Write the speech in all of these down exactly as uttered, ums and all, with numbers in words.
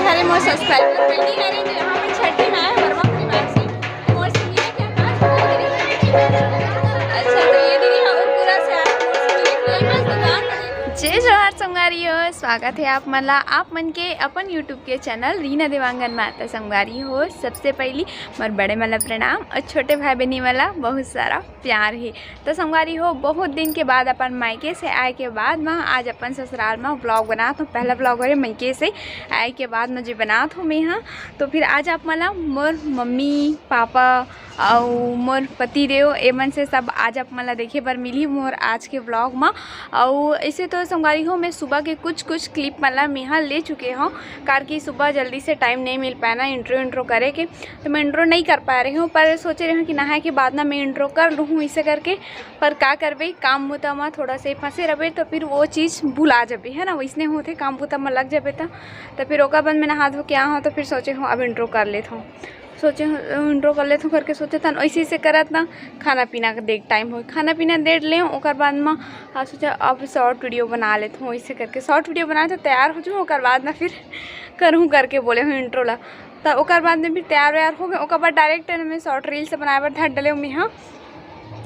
अरे मोर subscriber pending आ रही है, यहाँ पर छठी माँ है वर्मा परिवार से। मोर सुनिए क्या नाच कर रही है? अच्छा, तो ये दीदी और पूरा से आप मोर सुनिए, कोई बस दुकान पर जय जोहार संगवारी हो, स्वागत है आप मन ला, आप मन के अपन YouTube के चैनल रीना देवांगन मा। त संगवारी हो, सबसे पहली मोर बड़े मन ला प्रणाम और छोटे भाई बहनी मन ला बहुत सारा प्यार है। तो संगवारी हो, बहुत दिन के बाद अपन मायके से आए के बाद मैं आज अपन ससुराल में व्लॉग बनात हूँ। पहला व्लॉग हरे मायके से आए के बाद मैं जो बनात हूँ मैं हाँ। तो फिर आज आप मन ला मोर मम्मी पापा अउ मोर पति देव एमन से सब आज आप मन ला देखे बर मिली मोर आज के व्लॉग में। अउ ऐसे तो संगवारी हो, मैं सुबह के कुछ कुछ क्लिप मन ला मैं हाँ ले चुके हूँ, कार कि सुबह जल्दी से टाइम नहीं मिल पाया ना इंट्रो इंट्रो करे के, तो मैं इंट्रो नहीं कर पा रही हूँ। पर सोचे रही हूँ कि नहाए के बाद ना मैं इंट्रो कर लूँ इसे करके, पर का करबे, काम बुता म थोड़ा से फंसे रहबे तो फिर वो चीज़ भुला जाबे, है ना, वैसने होथे, काम बुता म लग जाबे त। तो फिर ओकर बाद मैं नहा धो के आ हूँ, तो फिर सोचे हूँ अब इंट्रो कर लेत हूँ, सोचे हूँ इंट्रो कर लेत हूँ करके सोचे तन ऐसे ऐसे करत ना खाना पीना के देख टाइम हो, खाना पीना दे ले, ओकर बाद म आ सोचे अब शॉर्ट वीडियो बना लेत हूँ, ऐसे करके शॉर्ट वीडियो बना तो तैयार हो जाऊँ, ओकर बाद ना फिर करूँ करके बोले हूँ इंट्रो ला। तो ओकर बाद में फिर तैयार वैयार हो गए, ओकर बाद डायरेक्ट मैं शॉर्ट रील्स बनाए बर धर डले हूँ मैं हाँ।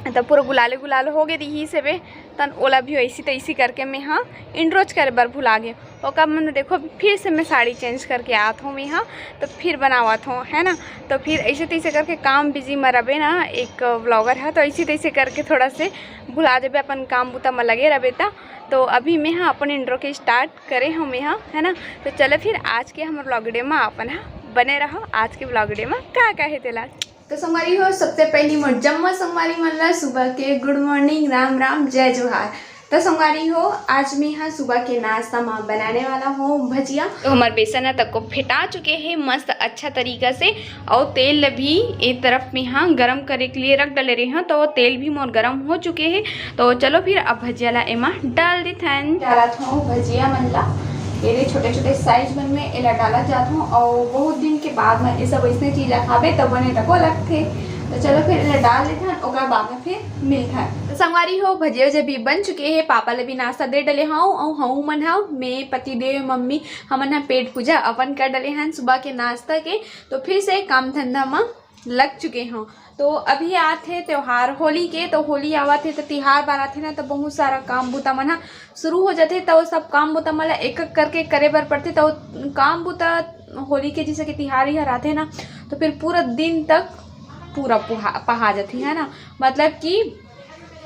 तो पूरा गुलाले गुलाल हो गए रही से बे, तन ओला भी ऐसी तैसी करके मैं हाँ इंट्रोज करे बर भुला गए। ओकर बाद में देखो फिर से मैं साड़ी चेंज करके आत हूँ मैं हाँ, तो फिर बनावत हूँ, है ना। तो फिर ऐसे तैसे करके काम बिजी में रहबे ना, एक व्लॉगर है, तो ऐसे तैसे करके थोड़ा से भुला देबे अपन काम बुता में लगे रहबे ता। तो अभी मैं हाँ अपन इंट्रो के स्टार्ट करे हूँ मैं हाँ, है ना। तो चलो फिर आज के हमर व्लॉग डे में अपन हाँ बने रहो, आज के व्लॉग डे में का का है तेला। तो संगवारी हो, सबसे पहली मोर जम्मो संगवारी मन ला सुबह के गुड मॉर्निंग, राम राम, जय जोहार। तो संगवारी हो, आज मैं हाँ सुबह के नाश्ता में बनाने वाला हूँ भजिया। तो हमर बेसन ह तको फेटा चुके हे मस्त अच्छा तरीका से, और तेल ल भी एक तरफ में हाँ गरम करे के लिए रख डले रहे हैं, तो तेल भी मोर गरम हो चुके हे। तो चलो फिर अब भजिया ला एमा डाल देथन। डालत हूँ भजिया मन ला, एदे छोटे छोटे साइज मन में एला डालत जात हूँ, और बहुत दिन के बाद में ये सब ऐसने चीज ला खाबे तो बने तको लगथे। तो चलो फिर एला डाल देथन, ओकर बाद में फिर मिलथन। तो संगवारी हो, भजिया उजिया भी बन चुके हे, पापा ले भी नाश्ता दे डले हूँ, और हऊ मन हव, मैं पति देव मम्मी हमन ह पेट पूजा अपन कर डले हन सुबह के नाश्ता के। तो फिर से काम धंधा में लग चुके हूँ। तो अभी आथे त्योहार होली के, तो होली आवत हे तो तिहार बार आथे ना, तो बहुत सारा काम बुता मन ह शुरू हो जाथे। तो सब काम बुता मन ला एक एक करके करे बर पड़थे। तो काम बुता होली के जैसे कि तिहार इहार आथे ना, तो फिर पूरा दिन तक पूरा पुहा पहा जाथे, है ना। मतलब कि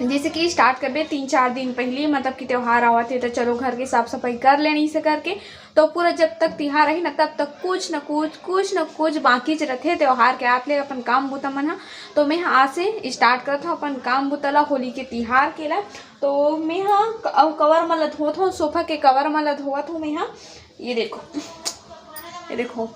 जैसे कि स्टार्ट करबे तीन चार दिन पहले, मतलब कि त्योहार आवत हे तो चलो घर के साफ सफाई कर लेनी से करके, तो पूरा जब तक तिहार रही ना तब तक कुछ न कुछ कुछ न कुछ बाकी च रथे त्योहार के आत ले अपन काम बुता मन ह। तो मैं ह आज से स्टार्ट करत हूँ अपन काम बुता ला होली के तिहार के ला। तो मैं ह क- अउ कवर मन ला धोत हूँ, सोफा के कवर मन ला धोवत हूँ मैं ह। ये देखो, ये देखो,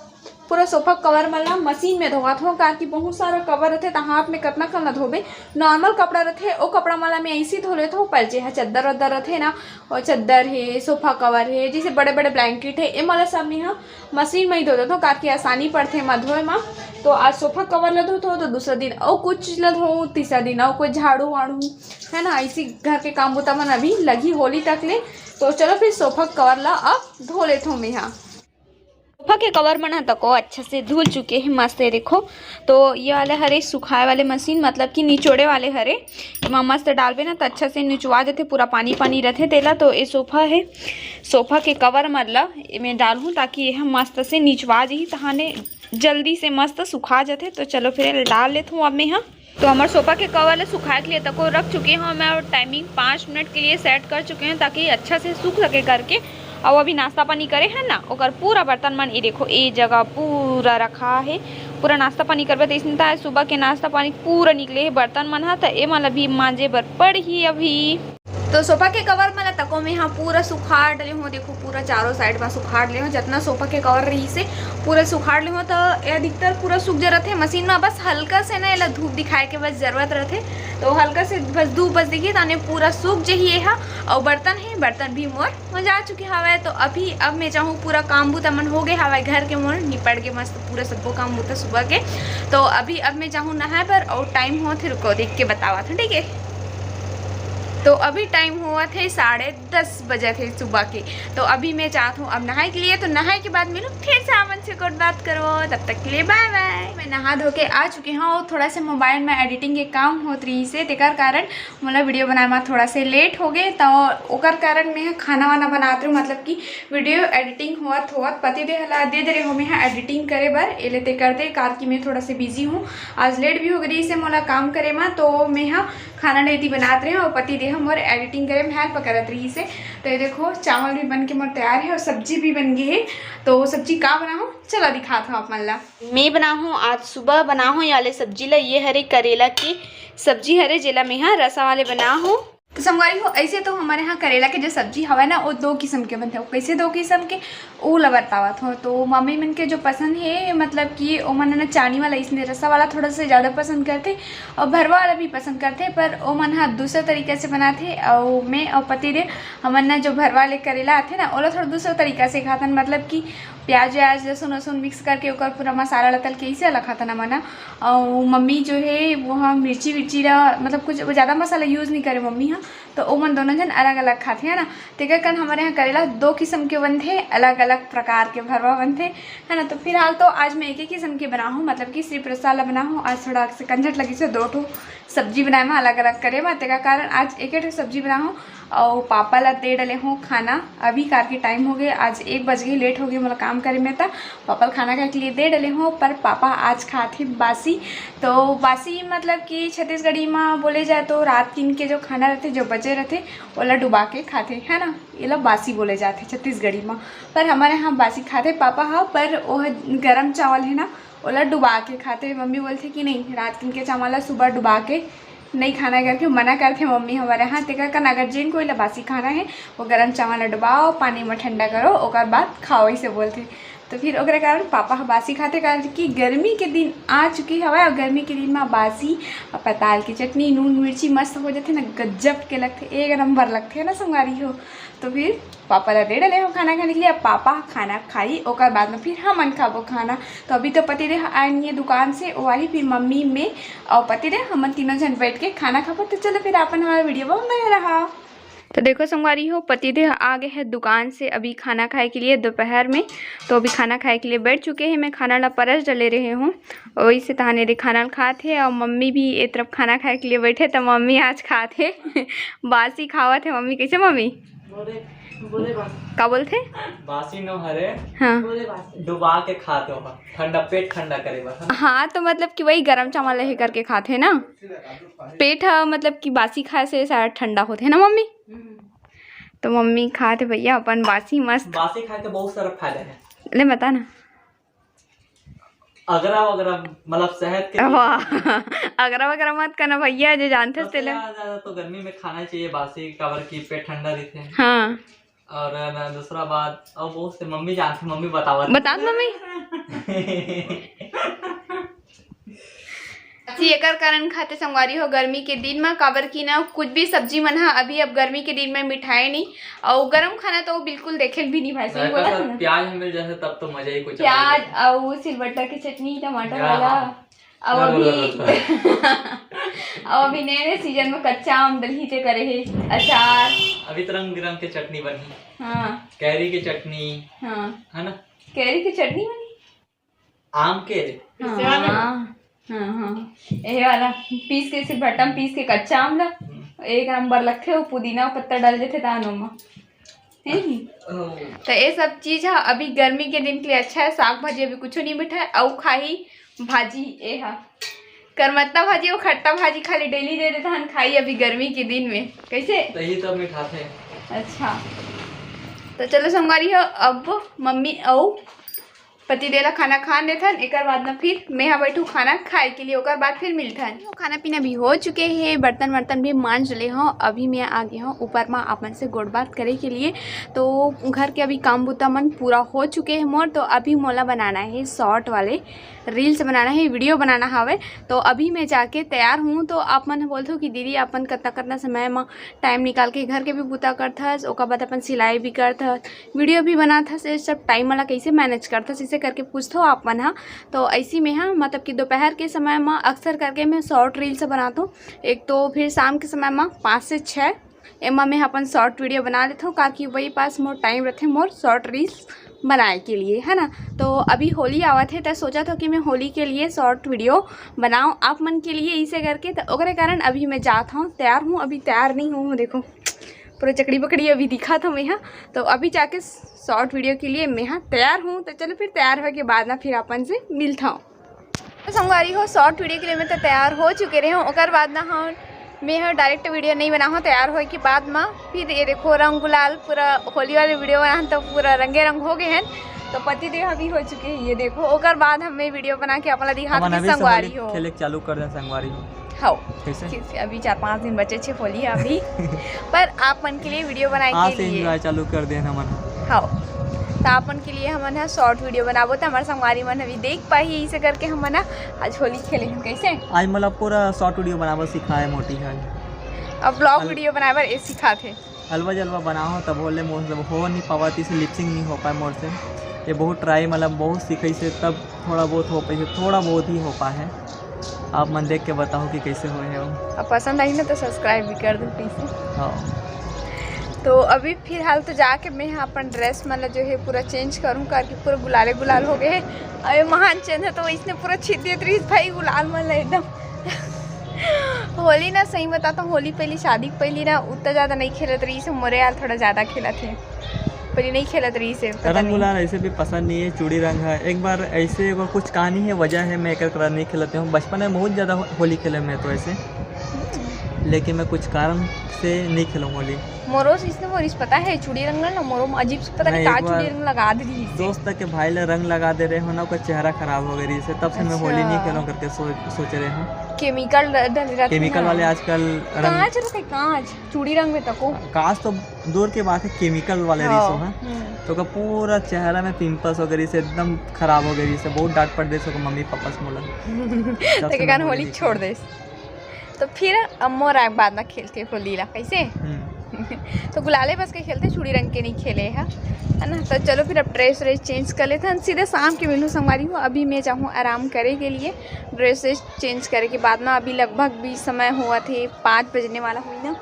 पूरा सोफा कवर मन ला मशीन में धोवत हूँ, काकि बहुत सारा कवर रथे त हाथ में कतना कन ला धोबे। नॉर्मल कपड़ा रथे ओ कपड़ा मन ला मैं ऐसे धो लेत हूँ, पर जे ह चद्दर वद्दर रथे ना, और चद्दर हे, सोफा कवर हे, जैसे बड़े बड़े ब्लैंकेट हे, ए मन ला सब मैं ह मशीन में ही धो देत हूँ, काकि आसानी पड़थे एमा धोए मा। तो आज सोफा कवर ला धोत हूँ तो दूसरा दिन अउ कुछ चीज ला धोऊँ, तीसरा दिन अउ कोई झाड़ू वाड़ू, है ना, ऐसी घर के काम बुता मन अभी लगी होली तक ले। तो चलो फिर सोफा कवर ला अब धो लेत हूँ मैं ह। सोफा के कवर मन ह तको अच्छा से धुल चुके हे, मस्त हे देखो। तो ये वाले हरे सुखाए वाले मशीन, मतलब कि निचोड़े वाले हरे, एमा मस्त डालबे ना त अच्छा से निचवा जथे, पूरा पानी पानी रथे तेला। तो ये सोफा हे, सोफा के कवर मन ला एमे डालहूँ ताकि ये ह मस्त से निचवा जही, तहाने जल्दी से मस्त सुखा जथे। तो चलो फिर एला डाल लेत हूँ अब मैं ह। तो हमर सोफा के कवर ला सुखाए के लिए तको रख चुके हूँ मैं, और टाइमिंग पाँच मिनट के लिए सेट कर चुके हैं ताकि अच्छा से सूख सके करके। और अभी नाश्ता पानी करे है ना, ओकर पूरा बर्तन मन, ये देखो, ये जगह पूरा रखा है। पूरा नाश्ता पानी करबे तो इसने सुबह के नाश्ता पानी पूरा निकले है बर्तन मन ह, तो ए मन ला भी मांजे बर पड़ही अभी। तो सोफा के कवर मन ला तको मैं ह पूरा सुखार डले हूँ, देखो पूरा चारों साइड में सुखार ले हूँ, जितना सोफा के कवर रही से पूरा सुखार ले हूँ। तो ये अधिकतर पूरा सूख जा रथे मशीन में, बस हल्का से ना एला धूप दिखाए के बस जरूरत रथे। तो हल्का से बस धूप बस दिखी ताने पूरा सूख जही ये ह। और बर्तन है, बर्तन भी मोर मंजा चुके हवय। तो अभी अब मैं जाहूँ, पूरा काम बुता मन हो गए हवय घर के, मोर निपट के मस्त पूरा सब्बो काम बुता सुबह के। तो अभी अब मैं जाहूँ नहाए बर, और टाइम हो फिर को देख के बतावा था, ठीक है। तो अभी टाइम होवत हे साढ़े दस बजे थे सुबह के। तो अभी मैं जात हूँ अब नहाए के लिए। तो नहाए के बाद मिलूँ फिर से आप मन से, गुड बात करो, तब तक के लिए बाय बाय। मैं नहा धो के आ चुके हूँ। थोड़ा से मोबाइल में एडिटिंग के काम होत रही से, तेकर कारण मोला वीडियो बनाए में थोड़ा से लेट हो गए। तो ओकर कारण मैं खाना वाना बनात रहूँ, मतलब कि वीडियो एडिटिंग होवत होवत पति देह ला दे दे रहे हो मैं एडिटिंग करे बर, एले ते कर दे कार की मैं थोड़ा से बिजी हूँ। आज लेट भी हो गई से मोला काम करे में, तो मैं खाना डेती बनात रहे और पति देह मोर एडिटिंग करे में हेल्प करत रही से। तो ये देखो, चावल भी बन के मोर तैयार है और सब्जी भी बन गई है। तो सब्जी का बनाहूँ, चला दिखात हूँ आप मन ला। मैं बनाहूँ, आज सुबह बनाहूँ ये वाले सब्जी ला। ये हरे करेला की सब्जी हरे, जेला मैं हा रसा वाले बनाहूँ। तो संगवारी हो, ऐसे तो हमारे यहाँ करेला के जो सब्जी हवे ना, वो दो किस्म के बनते। वो कैसे दो किस्म के, वो ला बतावत हो। तो मम्मी मन के जो पसंद है, मतलब कि ओमन ना चानी वाला, इसने रसा वाला थोड़ा सा ज़्यादा पसंद करते और भरवा वाला भी पसंद करते, पर ओमन हा दूसरा तरीका से बनाते। और मैं और पति देव हमन ना जो भरवा ले करेला आते ना, ओला थोड़ा दूसरा तरीका से खातन, मतलब कि प्याज व्याज, लहसुन वसुन मिक्स करके ओकर पूरा मसाला ला तल के इसे वाला खातन हमन हा। और मम्मी जो है वो, हाँ, मिर्ची विर्ची ला, मतलब कुछ ज़्यादा मसाला यूज़ नहीं करे मम्मी हा। तो ओमन दोनों जन अलग अलग खाते हैं ना। तेकर कारण हमारे यहाँ करेला दो किस्म के बनते, अलग अलग प्रकार के भरवा बनते, है ना। तो फिलहाल तो आज मैं एक ही किस्म के बनाहूँ, मतलब कि सिर्फ रसा वाला बनाहूँ। आज थोड़ा से कंझट लगी से दो ठो सब्जी बनाए में, अलग अलग करे में, तेकर कारण आज एक ही ठो सब्जी बनाहूँ। और पापा ला दे डले हूँ खाना, अभी कार के टाइम हो गए, आज एक बज गए, लेट हो गए मोला काम करे में, त पापा ला खाना खाए के लिए दे डले हूँ। पर पापा आज खात हे बासी। तो बासी मतलब कि छत्तीसगढ़ी में बोले जाए तो रात किन के जो खाना रहते, जो बचे रहते, ओला डुबा के खाथे, है ना। एला बासी बोले जाथे छत्तीसगढ़ी में। पर हमारे यहाँ बासी खाथे पापा हा, पर वो गरम चावल है ना, ओला डुबा के खाथे। मम्मी बोलथे कि नहीं, रात किन के चावल ला सुबह डुबा के नहीं खाना करके मना करथे मम्मी हमारे यहाँ। तेकर कारण अगर जिन कोई ला बासी खाना है, वो गरम चावल ला डुबाओ, पानी में ठंडा करो, ओकर बाद खाओ, ऐसे बोलथे। तो फिर ओकरे कारण पापा ह बासी खाथे, कारण कि गर्मी के दिन आ चुके हवय और गर्मी के दिन में बासी और पताल की चटनी, नून मिर्ची मस्त हो जाथे ना, गजब के लगथे, एक नंबर लगथे ना संगवारी हो। तो फिर पापा ला दे डले हो खाना खाने के लिए। अब पापा खाना खाई, ओकर बाद में फिर हमन खाबो खाना। तो अभी तो पति देव आए नहीं है दुकान से, वो आई फिर मम्मी, मैं और पति देव, हमन तीनों जन बैठ के खाना खाबो। तो चलो फिर अपन हमारे वीडियो में बने रहा। तो देखो संगवारी हो, पति देव आ गए हैं दुकान से अभी खाना खाए के लिए दोपहर में। तो अभी खाना खाए के लिए बैठ चुके हैं। मैं खाना ला परस डले रहे हूँ, वही से तहाने दे खाना ला खात हे। और मम्मी भी ए तरफ खाना खाए के लिए बैठे, तो मम्मी आज खात हे बासी खावत हे मम्मी। कैसे मम्मी? बोले, बोले बासी। का बोलथे? बासी नो हरे। हाँ। बोले बासी। डुबा के खात हो, ठंडा, पेट ठंडा करे बर, है ना? हाँ, तो मतलब कि वही गरम चावल हे करके खात हे ना। पेट ह मतलब कि बासी खाए से शायद ठंडा होथे ना मम्मी। हम्म। तो मम्मी खात हे भैया अपन बासी मस्त। बासी खाए के बहुत सारा फायदा है। ले बता ना। अगरा वगरा, मतलब सेहत के लिए। वाह, अगरा वगरा मत करना भैया, जे जानथे सबसे तेला। ज्यादा, ज्यादा तो गर्मी में खाना चाहिए बासी, काबर की पेट ठंडा रहते हैं। हाँ। और ना दूसरा बात, और बहुत से मम्मी जानथे, मम्मी बतावत। बतात मम्मी। जी, एकर कारण खाते संगवारी हो गर्मी के दिन म, काबर की ना कुछ भी सब्जी मन ह अभी अब गर्मी के दिन में मिठाए नहीं, और गरम खाना तो बिल्कुल देखे भी नहीं भाई, सही नहीं, बोला तो ना? प्याज मिल जाए तब तो मजा ही कुछ अलग प्याज है। और सिलबट्टा की चटनी, टमाटर या वाला, हाँ। और अभी, और अभी नए नए सीजन में कच्चा आम डलही ते करे हे, अचार। अभी तो रंग बिरंग के चटनी बनी। हाँ। कैरी की चटनी। हाँ। है ना? कैरी की चटनी बनी? आम के? हाँ, हाँ, हाँ। ये वाला पीस के, सिलबट्टा में पीस के कच्चा आम ला। हम्म। एक नंबर लगथे, वो पुदीना पत्ता डाल देथे दानो में। है नी? ओह। तो ये सब चीज ह अभी गर्मी के दिन के लिए अच्छा है। साग भाजी अभी कुछ नहीं बैठा है। अउ खाही भाजी, ए हा करमत्ता भाजी, वो खट्टा भाजी खाली डेली दे देता हन खाई अभी गर्मी के दिन में। कैसे? तही तो मिठाथे। अच्छा, तो चलो संगवारी हो, अब मम्मी अउ पति देला खाना खान देथन, एकर बाद में फिर मैं हा बैठू खाना खाए के लिए, ओकर बाद फिर मिलथन। खाना पीना भी हो चुके हे, बर्तन वर्तन भी मांज ले हो। अभी मैं आ गई हूँ ऊपर में आप मन से गोठ बात करे के लिए। तो घर के अभी काम बुता मन पूरा हो चुके हे मोर। तो अभी मोला बनाना हे शॉर्ट वाले रील्स बनाना हे, वीडियो बनाना हवे। तो अभी मैं जाके तैयार हूँ। तो आप मन बोलथो कि दीदी अपन कतना कतना समय में टाइम निकाल के घर के भी बुता करथस, ओकर बाद अपन सिलाई भी करथस, वीडियो भी बनाथस, ये सब टाइम वाला कैसे मैनेज करथस, इसे करके पूछथो आप मन हा। तो ऐसी में हा, मतलब कि दोपहर के समय में अक्सर करके मैं शॉर्ट रील्स बनाथो। एक तो फिर शाम के समय में पाँच से छः एमा मैं अपन शॉर्ट वीडियो बना लेथव, काकि वही पास मोर टाइम रथे मोर शॉर्ट रील्स बनाए के लिए, है ना। तो अभी होली आवत हे, त सोचत हव कि मैं होली के लिए शॉर्ट वीडियो बनाऊँ आप मन के लिए, इसे करके। तो ओकरे कारण अभी मैं जात हव, तैयार हूँ, अभी तैयार नहीं हूँ, देखो पूरा चकड़ी बकड़ी अभी दिखत हव मैं हा। तो अभी जाके शॉर्ट वीडियो के लिए मैं हा तैयार हूँ। तो चलो फिर तैयार होए के बाद ना फिर अपन से मिलत हव। तो संगवारी हो, शॉर्ट वीडियो के लिए मैं तो तैयार हो चुके रहे हूँ। ओकर बाद ना हम मैं हा डायरेक्ट वीडियो नहीं बना हूँ, तैयार होए के बाद में फिर ये देखो रंग गुलाल पूरा होली वाले वीडियो बना तो पूरा रंगे रंग हो गए हैं। तो पति देव अभी हो चुके हैं, ये देखो। ओकर बाद हम मैं वीडियो बना के अपना दिखा हमन दूँ अभी से संगवारी होली हो। खेले के चालू कर दें संगवारी हो। हाँ, कैसे? ठीक है, अभी चार पाँच दिन बचे छे होली अभी। पर आप मन के लिए वीडियो बनाए आज के से लिए एंजॉय चालू कर दें हमन। हाँ, तो आप मन के लिए हमन हा शॉर्ट वीडियो बनाबो, तो हमारे संगवारी मन अभी देख पाही, इसे करके हमन हा आज होली खेले हन। कैसे? आज मतलब पूरा शॉर्ट वीडियो बनाबो सिखाए मोटी है। अब व्लॉग अल- वीडियो बनाए बर ये सिखाथे। अलवा जलवा बनाओ तब होले मोर से हो नहीं पावत, इसे लिपसिंग नहीं हो पाए मोर से। ये बहुत ट्राई मतलब बहुत सीखे से तब थोड़ा बहुत हो पाए, थोड़ा बहुत ही हो पाए है। आप मन देख के बताओ कि कैसे हुए हो। अब पसंद आई ना तो सब्सक्राइब भी कर दो प्लीज। हाँ। तो अभी फिलहाल तो जाके मैं हा अपन ड्रेस मन ला जो है पूरा चेंज करूँ, करके पूरा गुलाले गुलाल हो गए है। अरे महान चंद है तो इसने पूरा छीट देत रही भाई गुलाल मन ला एकदम। होली ना सही बताता हूँ, होली पहली शादी के पहली ना उतना ज़्यादा नहीं खेलत रही से, मोरे यार थोड़ा ज़्यादा खेलत है, पहली नहीं खेलत रही से, पता रंग नहीं। गुलाल ऐसे भी पसंद नहीं है, चूड़ी रंग है। एक बार ऐसे एगो कुछ कहानी है, वजह है मैं एकर कलर नहीं खेलते हूँ। बचपन में बहुत ज़्यादा हो-, होली खेले मैं तो ऐसे, लेकिन मैं कुछ कारण से नहीं खेलूँ होली। मोरो से इसने मोरिस पता है चूड़ी रंग ना, मोरो अजीब से पता नहीं नहीं, का एक बार चूड़ी रंग लगा दे रही से। दोस्त के भाई ले रंग लगा दे रहे हो ना, ओकर चेहरा खराब हो गई रही से, तब से मैं होली नहीं अच्छा। खेलूँ करके सो-, सोच रहे हूँ। केमिकल डल रहा था केमिकल ना। वाले आजकल रंग कांच रहते, कांच चूड़ी रंग में तको। कांच तो दूर के बात है, केमिकल वाले हाँ, रिसो है। हम्म। तो ओकर पूरा चेहरा में पिंपल्स हो गई से, एकदम खराब हो गई से, बहुत डांट पड़ रही से ओकर मम्मी पापा से मोला। तब से तो मैं कहन होली होली नहीं छोड़ खेलूँ। दे। तो फिर अब मोर आए बाद में खेलते होली ला, कैसे? हम्म। तो गुलाले बस के खेलते, चूड़ी रंग के नहीं खेले है, है ना। तो चलो फिर अब ड्रेस व्रेस चेंज कर लेते हैं, सीधे शाम के मिलूँ संगवारी हो। अभी मैं जाऊँ आराम करे के लिए, ड्रेस व्रेस चेंज करे के बाद में। अभी लगभग भी समय हुआ थे पाँच बजने वाला हुई ना,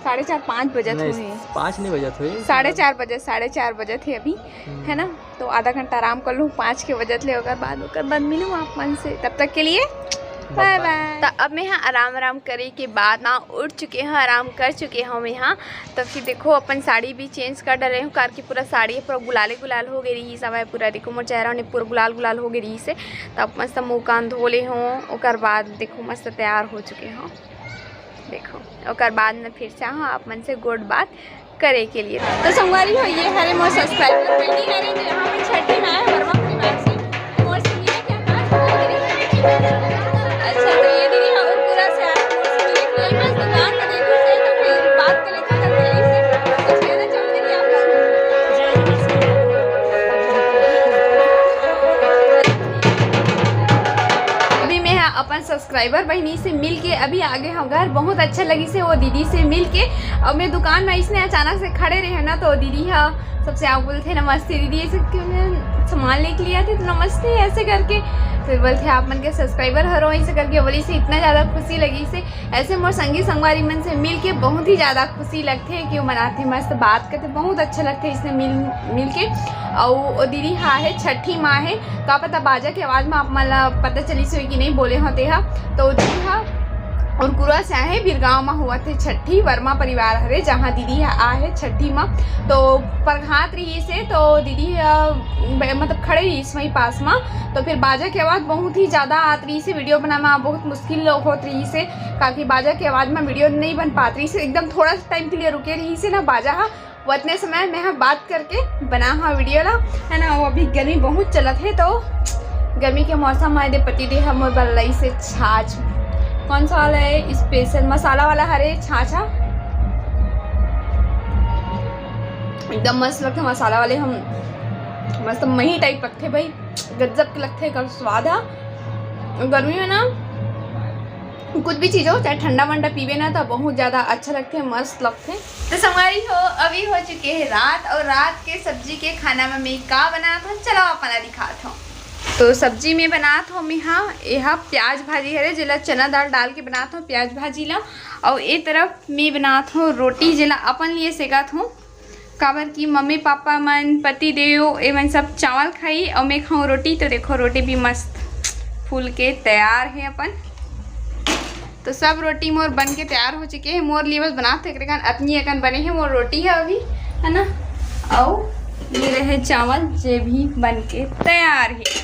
साढ़े चार पाँच बजत नहीं, हुई। पाँच नहीं बजत हुई। साढ़े चार बजे, साढ़े चार बजे थे अभी, हम्म। है ना। तो आधा घंटा आराम कर लूँ पाँच के बजत ले, ओकर बाद, ओकर बाद मिलूँ आप मन से। तब तक के लिए बाय बाय। तो अब मैं हा आराम, आराम करे के बाद ना उठ चुके हूँ, आराम कर चुके हूँ मैं हा। तो फिर देखो अपन साड़ी भी चेंज कर डाले हूँ, कार की पूरा साड़ी पूरा गुलाले गुलाल हो गई रही, सब है पूरा। देखो मोर चेहरा ने पूरा गुलाल गुलाल हो गई रही से। तो अब मस्त मुँह कान धो ले हूँ, ओकर बाद देखो मस्त तैयार हो चुके हूँ। देखो, ओकर बाद में फिर से हाँ आप मन से गोठ बात करे के लिए। तो संगवारी हो, ये हरे मोर सब्सक्राइबर बहिनी हरे, जो यहाँ पे छठी माँ है वर्मा परिवार से। मोर से मिले क्या बात हो गई? अच्छा, तो ये दीदी हम पूरा से आज मोर से मिले, कोई बस दुकान में देखो से तो फिर बात कर लेते हैं, तब जल्दी से कुछ कहना चाहूँगी आप लोग। अभी मैं हा अपन सब्सक्राइबर बहिनी से मिल के अभी आगे हम घर। बहुत अच्छा लगी से वो दीदी से मिल के। और मैं दुकान में इसने अचानक से खड़े रहे ना, तो दीदी हा सबसे आप बोलते नमस्ते दीदी, ऐसे क्यों मैं सामान लेके लिया थे तो नमस्ते ऐसे करके। फिर बोलते आप मन के सब्सक्राइबर हरो, ऐसे करके बोली से इतना ज़्यादा खुशी लगी से। ऐसे मोर संगी संगवारी मन से मिल के बहुत ही ज़्यादा खुशी लगते है कि वो मनाते मस्त बात करते, बहुत अच्छा लगते इसने मिल मिल के। और वो दीदी हा है छठी माँ है, का पता बाजा के आवाज में आप मन ला पता चलिस होही कि नहीं बोले हों तेहा। तो दीदी हा उरकुरा से आहे, बिरगांव में हुआ थे छठी, वर्मा परिवार हरे, जहाँ दीदी हा आहे छठी माँ। तो परघात रही से तो दीदी हा, ब-, मतलब खड़े रही वही पास में। तो फिर बाजा के आवाज बहुत ही ज्यादा आत रही से, वीडियो बनाना बहुत मुश्किल होत रही से, काकि बाजा के आवाज में वीडियो नहीं बन पात रही से। एकदम थोड़ा सा टाइम के लिए रुके रही से ना बाजा हा, वो इतने समय मैं हा बात करके बना हा वीडियो ला, है ना। वो अभी गर्मी बहुत चलत है, तो गर्मी के मौसम में दे पति दे हम बल्लई से छाछ, कौन सा वाला है, स्पेशल मसाला वाला हरे छाछ हा, एकदम मस्त लगता है मसाला वाले। हम मस्त मही टाइप लगते भाई, गजब के लगते एकर स्वाद हा। गर्मी में ना कुछ भी चीज हो, चाहे ठंडा वंडा पीबे ना, तो बहुत ज्यादा अच्छा लगते, मस्त लगते। तो संगवारी हो, अभी हो चुके हैं रात, और रात के सब्जी के खाना में मैं का बनात हूँ, चलो आप मन ला दिखात हूँ। तो सब्जी में बनात हो मैं हा, एहा प्याज भाजी हरे, जेला चना दाल डाल के बनात हो प्याज भाजी ला। और ए तरफ मैं बनात हो रोटी, जेला अपन लिए सेकत हो, काबर कि मम्मी पापा मन, पति देव, एमन सब चावल खाई और मैं खाऊँ रोटी। तो देखो, रोटी भी मस्त फूल के तैयार है अपन। तो सब रोटी मोर बन के तैयार हो चुके हैं। मोर लिए बस बनात हो एकरे कारण अतनी अकन बने हैं मोर रोटी है अभी, है ना। और ये रहे चावल, जे भी बन के तैयार है।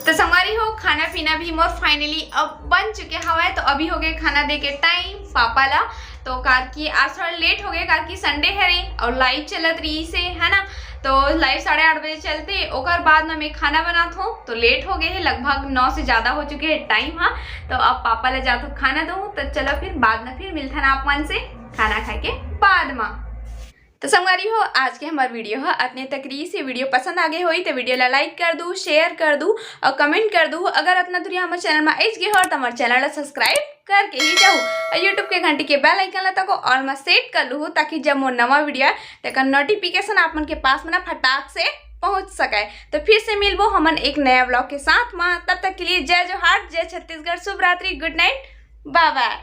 तो संगवारी हो, खाना पीना भी मोर finally अब बन चुके हवय। तो अभी हो गए खाना दे के टाइम पापा ला। तो कार की आज थोड़ा लेट हो गए, कार की संडे हरे और लाइव चलत रही से, है ना। तो लाइव साढ़े आठ बजे चलते, ओकर बाद में मैं खाना बनात हूँ, तो लेट हो गए है, लगभग नौ से ज़्यादा हो चुके हैं टाइम। हाँ, तो अब पापा ला जात हूँ खाना दूँ। तो चलो फिर बाद में फिर मिलथन आप मन से खाना खाए के बाद में। तो संगवारी हो, आज के हमार वीडियो ह अतने तक रही से। वीडियो पसंद आ गए होई तो वीडियो ला लाइक कर दू, शेयर कर दू और कमेंट कर दू। अगर अतना दूरी हमारे चैनल में आइज गए हो तो हमारे चैनल ला सब्सक्राइब करके ही जाओ और यूट्यूब के घंटी के बेल आइकन ला तको ऑल में सेट कर लू, ताकि जब मोर नवा वीडियो आए तेकर नोटिफिकेशन आप मन के पास में ना फटाक से पहुंच सके। तो फिर से मिलबो हमन एक नया ब्लॉग के साथ में। तब तक के लिए जय जोहार, जय छत्तीसगढ़, शुभ रात्रि, गुड नाइट, बाय बाय।